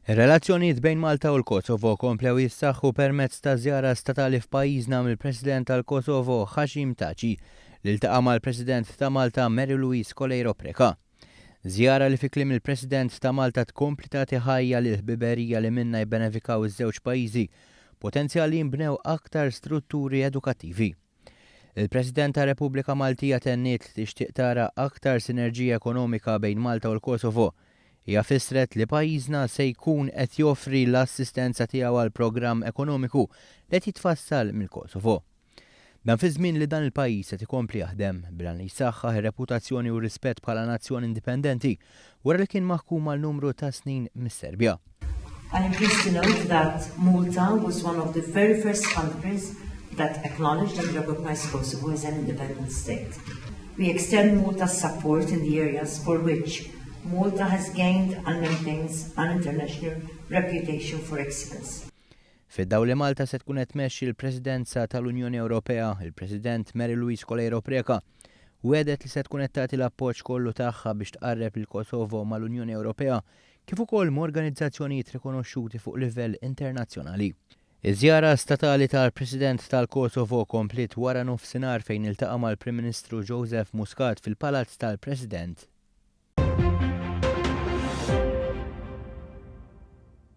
Ir-relazzjonijiet bejn Malta u l-Kosovo komplew jissaħħu permezz ta' żjara statali f'pajjiżna mill-President tal-Kosovo Hashim Thaçi li ltaqa' mal-President ta' Malta Mary Louise Coleiro Preca. Żjara li fi kliem il-President ta' Malta tkompli tagħti ħajja lill-ħbiberija li minnha jibbenefikaw iż-żewġ pajjiżi, potenzjal li jinbnew aktar strutturi edukattivi. Il-President tar-Repubblika Maltija tenniet li tixtieq tara aktar sinerġija ekonomika bejn Malta u l-Kosovo. Hija fissret li pajjiżna se jkun qed joffri l-assistenza tiegħu għall-programm ekonomiku li qed jitfassal mill-Kosovo. Dan fi żmien li dan il-pajjiż qed ikompli jaħdem bil-għan li jsaħħaħ ir-reputazzjoni u r-rispett bħala nazzjon indipendenti wara li kien maħkum għal numru ta' snin mis-Serbja. I am pleased to note that Malta was one of the very first countries that acknowledged and recognized Kosovo as an independent state. We extend Malta's support in the areas for which Malta has gained and maintains an international reputation for excellence. Fid-dawl li Malta se tkun qed tmexxi l-Presidenza tal-Unjoni Ewropea, il-President Mary Louise Coleiro Preca wegħdet li se tkun qed tagħti l-appoġġ kollu tagħha biex tqarreb lill-Kosovo mal-Unjoni Ewropea kif ukoll m'organizzazzjonijiet rikonoxxuti fuq livell internazzjonali. Iż-żjara statali tal-President tal-Kosovo kompliet wara nofsinhar fejn iltaqa' mal-Prim Ministru Joseph Muscat fil-Palazz tal-President.